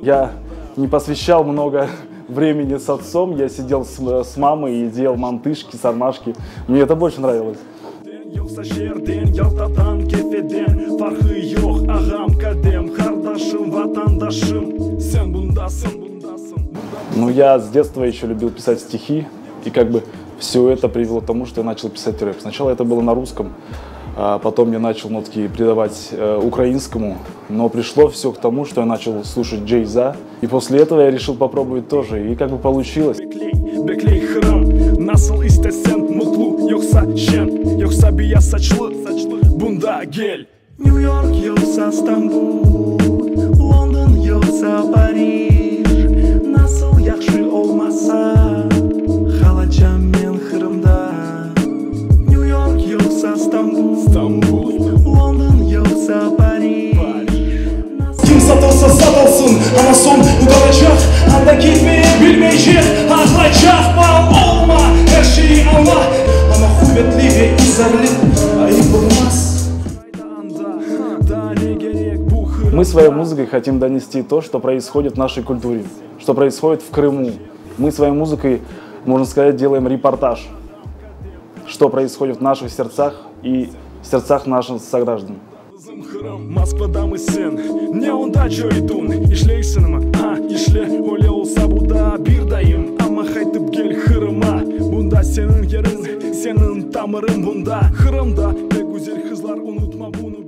Я не посвящал много времени с отцом, я сидел с, с мамой и делал мантышки, сармашки. Мне это больше нравилось. Yoqsa şeerden, Yaltadan, Kefeden Farqı yoq, ağam, kadem, qardaşım, vatandaşım Sen bundasıñ, bundasıñ Ну, я с детства еще любил писать стихи, и как бы все это привело к тому, что я начал писать рэп. Сначала это было на русском, а потом я начал нотки придавать украинскому, но пришло все к тому, что я начал слушать Джей-Зи, и после этого я решил попробовать тоже, и как бы получилось. Bekley, bekley Qırım Nasıl isteseñ mutlu yoqsa şeñ Yoqsa beyaz saçlı, saçlı Bunda gel New York yoqsa Stambul, London yoqsa Parij, Nasıl yahşı olmasa, Qalacam men Qırımda. New York yoqsa Stambul, Stambul London yoqsa Parij. Kim satırsa satılsın, amma soñ utanacaq, Anda ketmeye bilmeycek, ağlaycaq mal olma, er şeyi añla, Amma quvetli ve izarlı ayıp olmaz. Мы своей музыкой хотим донести то, что происходит в нашей культуре, что происходит в Крыму. Мы своей музыкой, можно сказать, делаем репортаж, что происходит в наших сердцах и сердцах наших сограждан. Qırım, Moskvadamı sen, ne onda coydıñ İşleysiñmi, a, işle, öyle olsa bu da bir dayım Amma qaytıp kel Qırımğa, bunda seniñ yeriñ Seniñ tamırıñ bunda, Qırımda Pek güzel qızlar, unutma bunı.